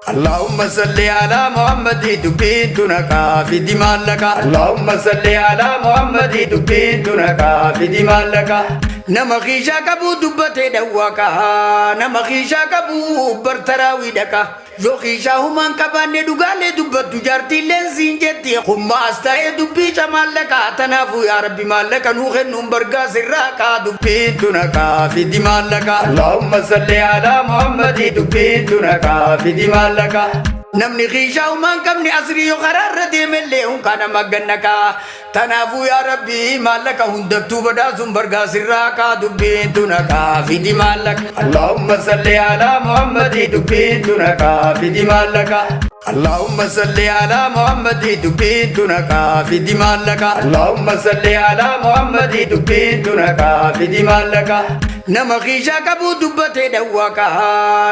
Allahumma salli ala Muhammadi, dubbiin tunaqaa fidi maallaqa. Allahumma salli ala Muhammadi, dubbiin tunaqaa fidi maallaqa. Nama kiishaa qabu dubbatee dhawwaqa. Nama kiishaa qabu bartaraawii dhaqa. Yoo kiishaa humaan qabaanne dhugaalee dubbattu jaartiilleen siin jetti. Humma as ta'ee dubbii camaallaqa. Tanaafuu yaa Rabbi, maallaqa nuu kennuun bargaa sirraa qaa, dubbiin tunaqaa fidi maallaqa. Allahumma salli ala Muhammadi, dubbiin tunaqaa fidi maallaqa. Namni kiishaa humaan qabne asrii yoo karaarra deemellee hunkaa nama gannaqaa. Tanaafuu yaa Rabbi, maallaqa hundattuu badhaasuun bargaa sirraa qaa, dubbiin tunaqaa fidi maallaqa. Allahumma salli ala Muhammadi, dubbiin tunaqaa fidi maallaqa. Allahumma salli ala Muhammadi, dubbiin tunaqaa fidi maallaqa. Allahumma salli ala Muhammadi, dubbiin tunaqaa fidi maallaqa. Nama kiishaa qabu dubbatee dhawwaqa.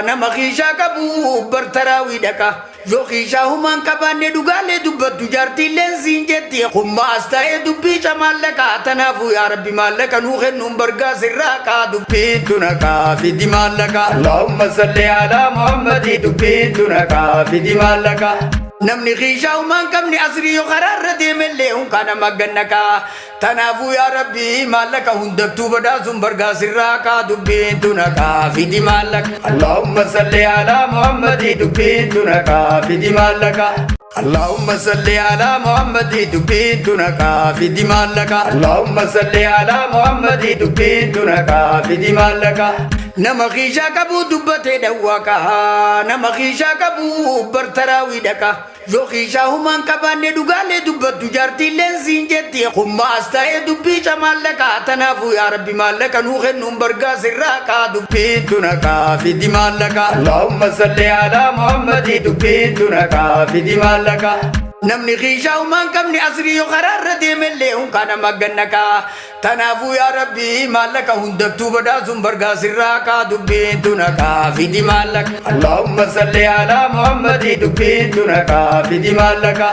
Nama kiishaa qabu bartaraawii dhaqa. Yoo kiishaa humaan qabaanne dhugaalee dubbattu jaartiilleen siin jetti. Humma as ta'ee dubbii camaallaqa. Tanaafuu yaa Rabbi, maallaqa nuu kennuun bargaa sirraa qaa, dubbiin tunaqaa fidi maallaqa. Allahumma salli ala Muhammadi, dubbiin tunaqaa fidi maallaqa. Namni kiishaa humaan qabne asrii yoo karaarra deemellee hunkaa nama gannaqaa. Tanaafuu yaa Rabbi, maallaqa hundattuu badhaasuun bargaa sirraa qaa, dubbiin tunaqaa fidi maallaqa. Allahumma salli ala Muhammadi, dubbiin tunaqaa fidi maallaqa. Allahumma salli ala Muhammadi, dubbiin tunaqaa fidi maallaqa. Allahumma salli ala Muhammadi, dubbiin tunaqaa fidi maallaqa. Nama kiishaa qabu dubbatee dhawwaqa. Nama kiishaa qabu bartaraawii dhaqa. Yoo kiishaa humaan qabaanne dhugaalee dubbattu jaartiilleen siin jetti. Humma as ta'ee dubbii camaallaqa. Tanaafuu yaa Rabbi, maallaqa nuu kennuun bargaa sirraa qaa, dubbiin tunaqaa fidi maallaqa. Allahumma salli ala Muhammadi, dubbiin tunaqaa fidi maallaqa. Namni kiishaa humaan qabne asrii yoo karaarra deemellee hunkaa nama gannaqaa. Tanaafuu yaa Rabbi, maallaqa hundattuu badhaasuun bargaa sirraa qaa, dubbiin tunaqaa fidi maallaqa. Allahumma salli ala Muhammadi, dubbiin tunaqaa fidi maallaqa.